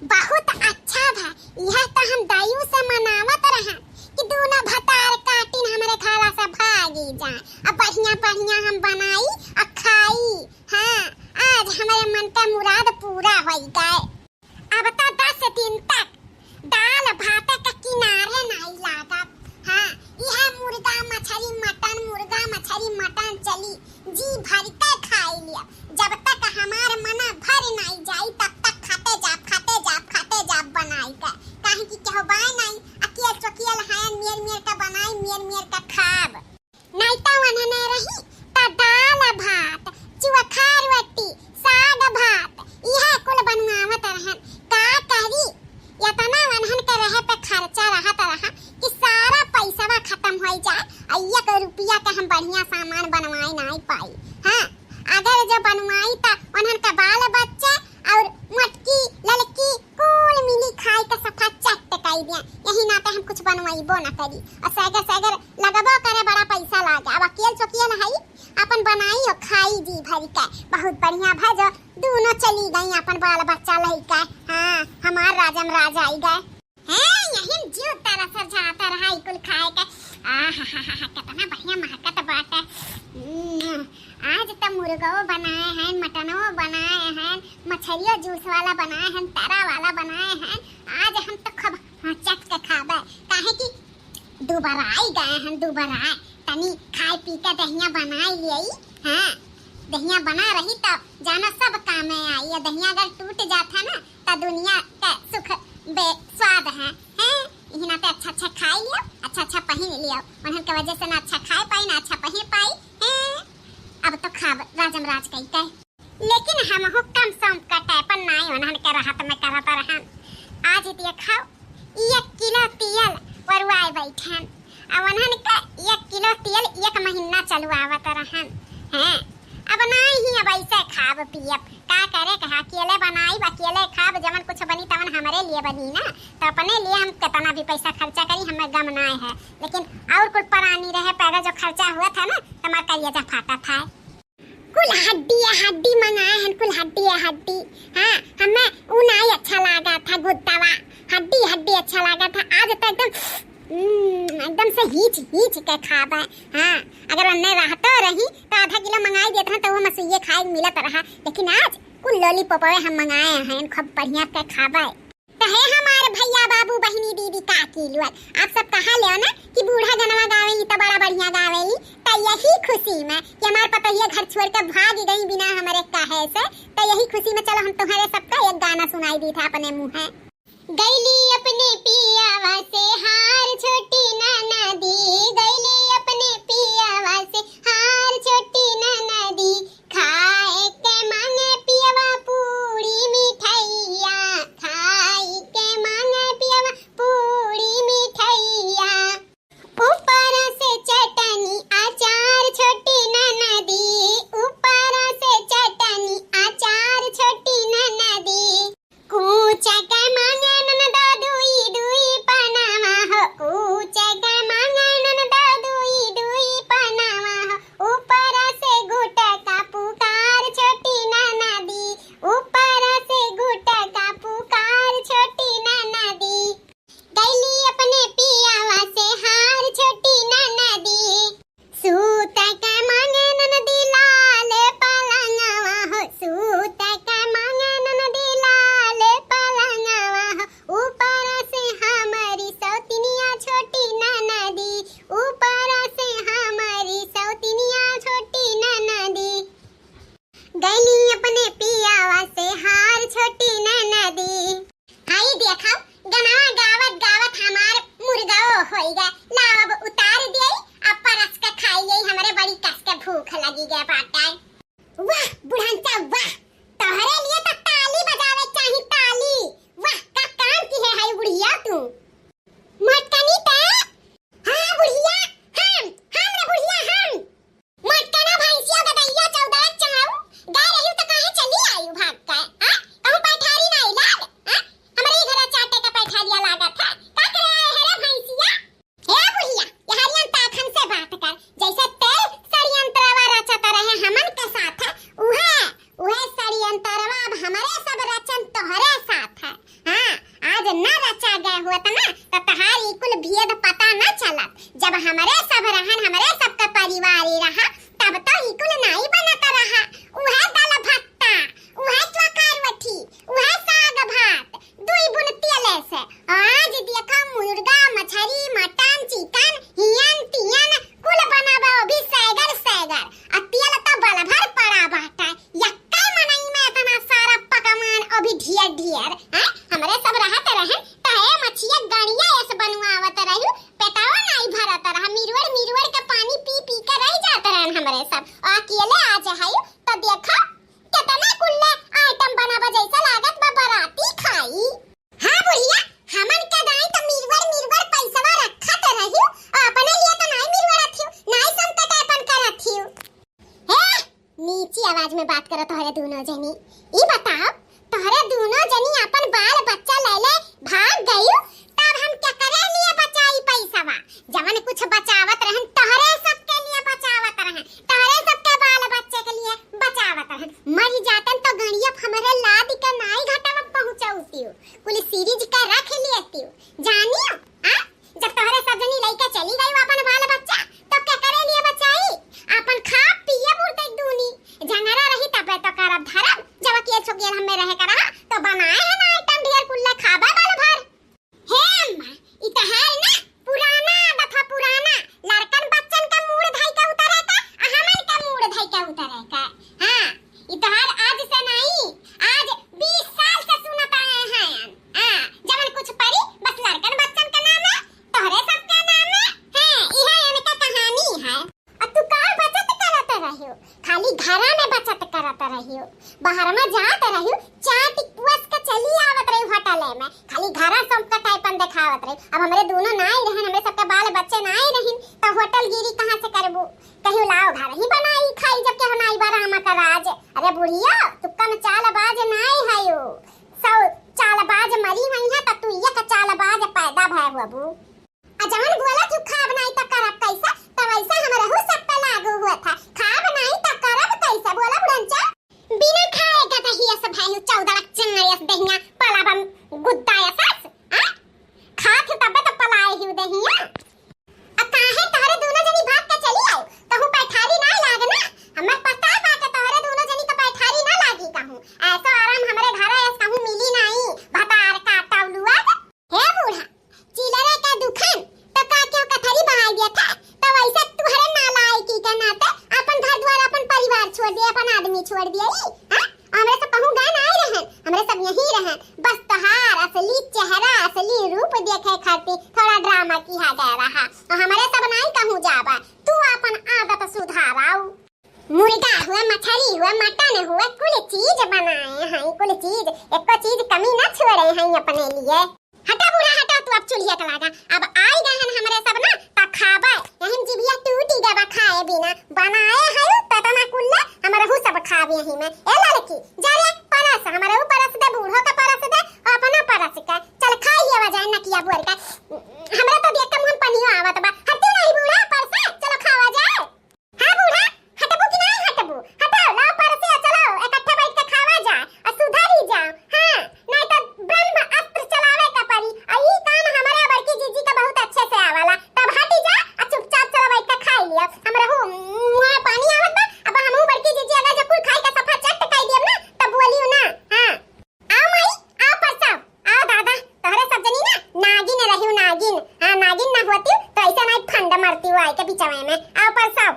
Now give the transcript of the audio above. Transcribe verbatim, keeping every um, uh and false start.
बहुत अच्छा भा, यह तो हम दयू से मनावत रहन कि दूनो भतार काटिन हमरे घरा से भागी जाए। अब बढ़िया बढ़िया हम बनाई और खाई। हाँ, आज हमरे मन का मुराद पूरा होई गए। अब तो दस दिन तक दाल भात के किनारे नाई लागब। हाँ, यह मुर्गा मछरी मटन, मुर्गा मछरी मटन चली, जी भर के खाई लिया। जब तक हमार मन भर नाई जाई, तब तक खाते जाब, खाते जाब, खाते जाब बनाई के। काहे कि केहू बाय नाई, अकियल चोकियल है, मेर मेर के बनाई, मेर मेर के खाब। नाई तो वनने रही, तो दाल भात, चोखा रोटी, साग भात, यह कुल बनवावत रहन। का करी, इतना वनहन के रहे पे खर्चा रहत रहा कि सारा पैसवा खत्म हो जाए और एक रुपया के हम बढ़िया सामान बनवाए नाई पाई। हाँ, अगर जो बनवाई तो वनहन का बाल बच्चा और मोटकी ललकी कुल मिली खाई के सफा चट कई दिया। यही नाते हम कुछ बनवाइबो ना करी। और सैगर सैगर लगबो करे, बड़ा पैसा लागे। अब अकेल चोकियल हई, अपन बनाई और खाई जी भर के। बहुत बढ़िया भा जो दूनो चली गई अपन बाल बच्चा लइके। हाँ, हमार राजम राज आई गए। हैं, यही जीव तरस जाता रहा ई कुल खाए के। आहाहाहा, कितना बढ़िया महकत बाटे। हम्म, आज तो मुर्गो बनाए हैं, मटनो बनाए हैं, मछरियो जूस वाला बनाए हैं, तरा वाला बनाए हैं। आज हम तो खूब हचट के खाबे, काहे कि दुबराई गए हैं, दुबराए। तनी खाए पी के दहिया बनाए लियई। हाँ, दहिया बना रही तब जाना सब कामे आई। ये दहिया अगर टूट जात है ना, त दुनिया के सुख बेस्वाद है। हैं, इही नाते अच्छा अच्छा खाई लियो, अच्छा अच्छा पहिन लियो। उन्हन के वजह से ना अच्छा खाए पाई, ना अच्छा पहिन पाई। हैं, अब तो खाब राजम राज कई के। लेकिन हमहू कम सम का टैपन नाई उन्हन के रहत में करत रहन। आज देखो, एक किलो तेल वरुआए बैठन। अब उन्हन के एक किलो तेल एक महीना चलवावत रहन। हैं, अब नाई ही अब ऐसे खाब पियब। का करे, कहा अकेले बनाई, अकेले खाब, जवन कुछ बनी तवन हमरे लिए बनी ना। तो अपने लिए हम कितना भी पैसा खर्चा करी, हमें गम नाई है। लेकिन और कुल प्राणी रहे, पैदा जो खर्चा हुआ था ना, तो हमार कलिया फाटा था। कुल हड्डी या हड्डी मंगाए हन, कुल हड्डी या हड्डी। हाँ, हमें ऊ नाई अच्छा लागा था गुद्दावा, हड्डी हड्डी अच्छा लागा था। आज तो एकदम, हम्म, एकदम से हीच हीच के खाबे। हाँ, अगर अन्ने रहतो रही तो आधा किलो मंगाई देत रहे तो वो मसुइये खाए मिलत रहा, लेकिन आज कुल लॉलीपॉपवे हम मंगाए हैं, खूब बढ़िया के खाबे। तो हे हमार भैया, बाबू, बहिनी, दीदी, काकी लोग, आप सब कहा ले ना कि बूढ़ा गनवा गावेली तो बड़ा बढ़िया गावेली। तो यही खुशी में कि हमार पतोहिया घर छोड़ के भाग गई बिना हमरे कहे से, तो यही खुशी में चलो हम तुम्हारे सबका एक गाना सुनाई दी था अपने मुँह है। गैली अपने पियावा से हार छोटी ननदी, गैली अपने पियावा से हार छोटी ननदी, खाए के मांगे पियवा पूरी मिठाइया, खाए के मांगे पियवा पूरी मिठाइया। ऊपर से चटनी अचार छोटी ननदी, ऊपर से चटनी अचार छोटी ननदी। कूच के मांगे ननदो दुई दुई पनवा हो, कूच के मांगे ननदो दुई दुई पनवा हो। ऊपर से गुटका पुकार छोटी ननदी, ऊपर से गुटका पुकार छोटी ननदी। गैली अपने पियावा से हार छोटी ननदी। सूत के मांगे ननदी लाल पलंगवा हो, सूत के मांगे ननदी लाल पलंगवा हो। ऊपर से हमारी सौतिनिया छोटी ननदी, ऊपर से हमारी सौतिनिया छोटी ननदी। गैली अपने पियावा से हार छोटी ननदी। आई देखो, गनवा गावत गावत हमार मुर्गाओ होई गए। लाओ अब उतार दिए, अब परस के खाई ले, हमरे बड़ी कस के भूख लगी गए बाटे। वाह बुढ़नचा वाह, तोहरे लिए तो ताली बजावे चाही, ताली। वाह का काम की है, है बुढ़िया तू। मोटकनी ते? हाँ बुढ़िया, हम, हम रे बुढ़िया हम। मोटकना भैंसिया गदैया चौदह चाऊ, गए रही तो काहे चली आई भाग के? हाँ? कहूँ पैठारी ना इलाग? हाँ? हमरे ही घरा चाटे का पैठारिया लागत है। का करे आए है रे भैंसिया? हे बुढ़िया, यहरियन ताक हमसे बात कर। जैसे तेल षड्यंत्रवा रचत रहे हमन के साथ, उहे, उहे षड्यंत्रवा अब हमरे सब रचन तोहरे साथ है। ना रचा गए होत ना, त तहार ई कुल भेद पता ना चलत। जब हमरे सब रहन, हमरे सबका परिवार ही रहा, तब तो ई कुल नाई बनत रहा। उहे दाल भत्ता, उहे चोखा रोटी, उहे साग भात, दुई बुन तेले से। आज देखा मुर्गा, मछरी, मटन, चिकन, हियन, तियन, कुल बनावे, वो भी सैगर, सैगर। आ तेल तो बल भर पड़ा बाटे। यक्के मनई में इतना सारा पकवान, वो भी ढेर, ढेर। हैं? हमरे सब रहत रहन, त ए मछिया गड़िया एस बनवावत रही, पेटवा नाई भरत रहा। मिरवड़, मिरवड़ के पानी पी, पी के रह जात रहन हमरे सब। और अकेले आ जहाई, तो देखा, केतना कुल्ले item बनावा, जैसा लागत बा बराती खाई। हाँ बुढ़िया, हमन के दाई त मिरवर मिरवर पैसवा रखत रहियो, अपने लिए त नाई मिरवरत हियो, नाई संकट अपन करत हियो। हे, नीची आवाज में बात करो तोहरे दूनो जनी। ई बताओ, तोहरे दूनो जनी अपन बाल बच्चा लैले भाग गइयो, तब हम केकरे लिए बचाई पैसवा? जवन कुछ बचावत रहन, तोहरे सबके लिए बचावत रहन, तोहरे सबके बाल बच्चे के लिए बचावत रहन। मरी जातन तो गड़िया हमरे लाद के नाई घाटा में पहुँचौतियो, कुल सीरीज के रख लेतियो। जानियो, आ? जब तोहरे सब जनी लइके चली गई अपन बाल बच्चा, तो केकरे लिए बचाई? अपन खा पिए मुर्दे दूनी। जंगरा रही तबे तो करब धरब, जब अकेल छोकेल हमें रहे के रहा, तो बनाए है ना आइटम ढेर कुल्ले खाबे बाल भर। हे अम्मा, ई तहार ना पुराना आदत ह, पुराना। लड़कन बच्चन का मूड़ धइ के उतरे का, आ हमन का मूड़ धइ के उतरे का। हाँ, ई तहार आज से नाई, आज बीस साल से सुनत आए हैं। हाँ, जवन कुछ परी, बस लड़कन बच्चन का नाम है, तोहरे सबका नाम है। हाँ, इहे इनका कहानी है। आ तू का बचत करत रहियो? खाली घरा में बचत करत रहियो, बाहर में जात रहियो, चाट पुअस के चली आवत रहियो होटले में, खाली घरा सौंप के टाइपन देखावत रहियो। अब हमरे दूनो नाई रहन, हमरे सबके बाल बच्चे नाई रहिन, तो होटल गिरी कहाँ से करबू? कहियो लाओ घर ही बनाई खाई, जब केहू नाई बा रामा का राज। अरे बुढ़िया, तू कम चालबाज नाई हयो, सौ चालबाज मरी हुई है, तो तू एक चालबाज पैदा भय हुआ बू। आ जवन बोला तू खाब नाई त करब कैसे, त वैसे हमरहू सब पे लागू हुआ था। खाब नाई त करब कैसे, बोला बुढ़नचा? बिना खाए गदहिया से भाई चौदह लाख चिन्हैया से दहिया पलाबम गुद्दा या सास, आ? खात ही तबे तो पलाए ही दहिया। आ काहे तोहरे दोनों जनी भाग के चली आऊ? कहूँ पैठारी ना लाग ना? हमें पता बा के तोहरे दोनों जनी के पैठारी ना लागी कहूँ। ऐसो आराम हमरे घरे ऐस कहूँ मिली नाई। भतार का टौलुआ। हे बूढ़ा, चिलरे का दुखन, तो का क्यों कथरी बहाई दिया था? तो वैसे तुहरे नालायकी के नाते अपन घर द्वार, अपन परिवार छोड़ दिया, अपन आदमी छोड़ दिया ही, हाँ? हमरे सब कहूँ गए ना आए रहन, हमरे सब यहीं रहन। बस तोहार असली चेहरा, असली रूप देखे खातिर थोड़ा ड्रामा किया गया रहा। और हमरे सब नाई कहूँ जाबा, तू अपन आदत सुधाराऊ। मुर्गा हुआ, मछली हुआ, मटन हुआ, कुल चीज बनाए हैं, कुल चीज, एको चीज कमी ना छोड़े हैं अपने लिए। हटा बूढ़ा, हटा तू, अब चुल्हिया के लागा। अब आई गए हैं हमरे सब ना, त खाबे। यही में जिभिया टूटी गवा खाए बिना। बनाए है त तना कुल्ला, हमरहू सब खाब यही में। ए लड़की, जा रे, परस, हमरहू परस दे, बूढ़ो का परस दे, और अपना परस के। चल खाई लिया जाए नकिया बोर का। हमरा तो देख के मुंह में पनियो आवत बा। हटती नहीं बूढ़ा, परसा, चलो खावा जाए। हाँ बूढ़ा, हटबू कि नाहीं हटबू? हटाओ, लाओ परसिया, चलो, इकट्ठा बैठ के खावा जाए, आ सुधरी जाओ। हाँ, नाहीं तो ब्रह्म अस्त्र चलावे का पड़ी। आ ई काम हमरे बड़की जीजी का बहुत अच्छे से आवाला। तब हटी जा, आ चुपचाप चलो बैठ के खाई लिया। हमरे हु-, मुँह में पानी आवत बा, अब हमहू बड़की जीजी अगर जब कुल खाई के सफा चट कई दियब ना, तब बोलियो ना। हाँ। आओ माई, आओ परसाओ, आओ दादा, तोहरे सब जनी ना नागिन रहियो नागिन। हाँ, नागिन ना होती तो ऐसे नाहीं फंड मरती हो आए के बिचवे में। आओ परसाओ।